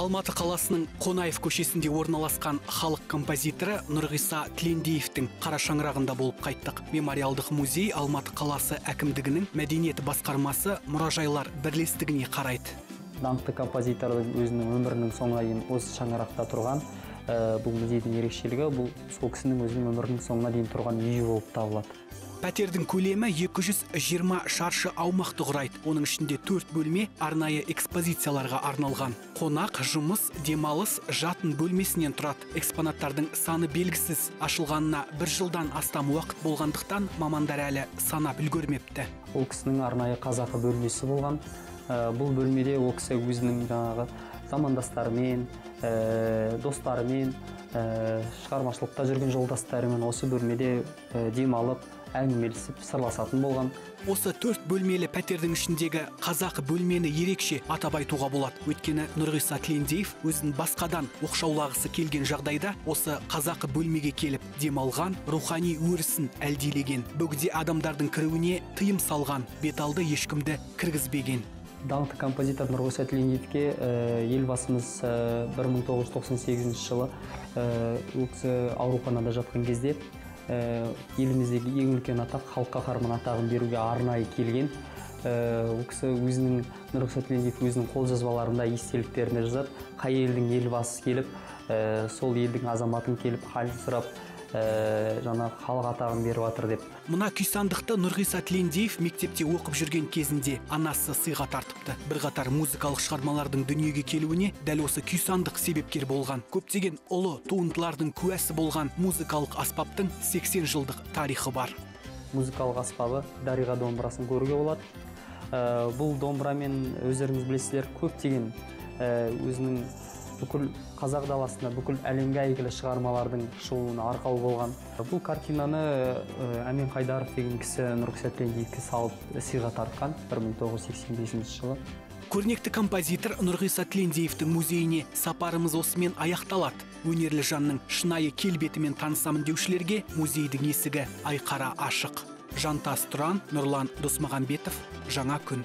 Алматы қаласының Қонаев көшесінде орналасқан халық композиторы Нұрғиса Тілендиевтің қара шаңырағында болып қайттық. Мемориалдық музей Алматы қаласы әкімдігінің мәдениет басқармасы мұражайлар бірлестігіне қарайды. Даңқты композитордың өзінің өмірінің соңына дейін осы шаңырақта тұрған. Бұл музейдің ерекшелігі, бұл сол кісінің өзінің өмірінің соңына дейін тұрған үйі болып табылады. Пәтердің көлемі 220 шаршы аумақты құрайды. Оның ішінде 4 бөлме арнайы экспозицияларға арналған. Қонақ, жұмыс, демалыс, жатын бөлмесінен тұрады. Экспонаттардың саны белгісіз. Ашылғанына бір жылдан астам уақыт болғандықтан мамандар әлі санап үлгермепті. Ол кісінің арнайы қазақы бөлмесі болған. Бұл бөлмеде ол кісі өзінің жаңағы замандастарымен, достарымен, шығармашылықта жүрген жолдастарымен осы бөлмеде демалып, әңгімелесіп, сырласатын болған. Осы 4 бөлмелі пәтердің ішіндегі қазақы бөлмені ерекше атап айтуға болады. Өйткені Нұрғиса Тілендиев өзін басқадан оқшаулағысы келген жағдайда осы қазақы бөлмеге келіп демалған, рухани өрісін әлдилеген, бөгде адамдардың кіруіне тыйым салған, беталды ешкімді кіргізбеген. Даңқты композитор Нұрғиса Тілендиевке елбасымыз 1998 жылы ол кісі ауруханада жатқан кезде еліміздегі ең үлкен атақ, халық қаһарманы атағын беруге арнайы келген. Ол кісі өзінің, Нұрғиса Тілендиев өзінің қолжазбаларында, естеліктерінде жазады, қай елдің елбасы келіп, сол елдің азаматын келіп халін сұрап, жаңа халық атағын беріп жатыр деп. Мына күйсандықты Нұрғиса Тілендиев мектепте оқып жүрген кезінде анасы сыйға тартыпты. Бірқатар музыкалық шығармалардың дүниеге келуіне дәл осы күйсандық себепкер болған. Көптеген ұлы туындылардың куәсі болған музыкалық аспаптың 80 жылдық тарихы бар. Музыкалық аспабы дариға домбырасын көруге болады. Бұл домбырамен өздеріңіз білесіздер, көптеген өзінің бүкіл қазақ даласында, бүкіл әлемге әйгілі шығармалардың шығуына арқау болған. Бұл картинаны Әмен Қайдаров деген кісі Нұрғиса Тілендиевке салып сыйға тартқан 1985 жылы. Көрнекті композитор Нұрғиса Тілендиевтің музейіне сапарымыз осымен аяқталады. Өнерлі жанның шынайы келбетімен танысамын деушілерге музейдің есігі айқара ашық. Жантас Тұран, Нұрлан Досмағамбетов, Жаңа күн.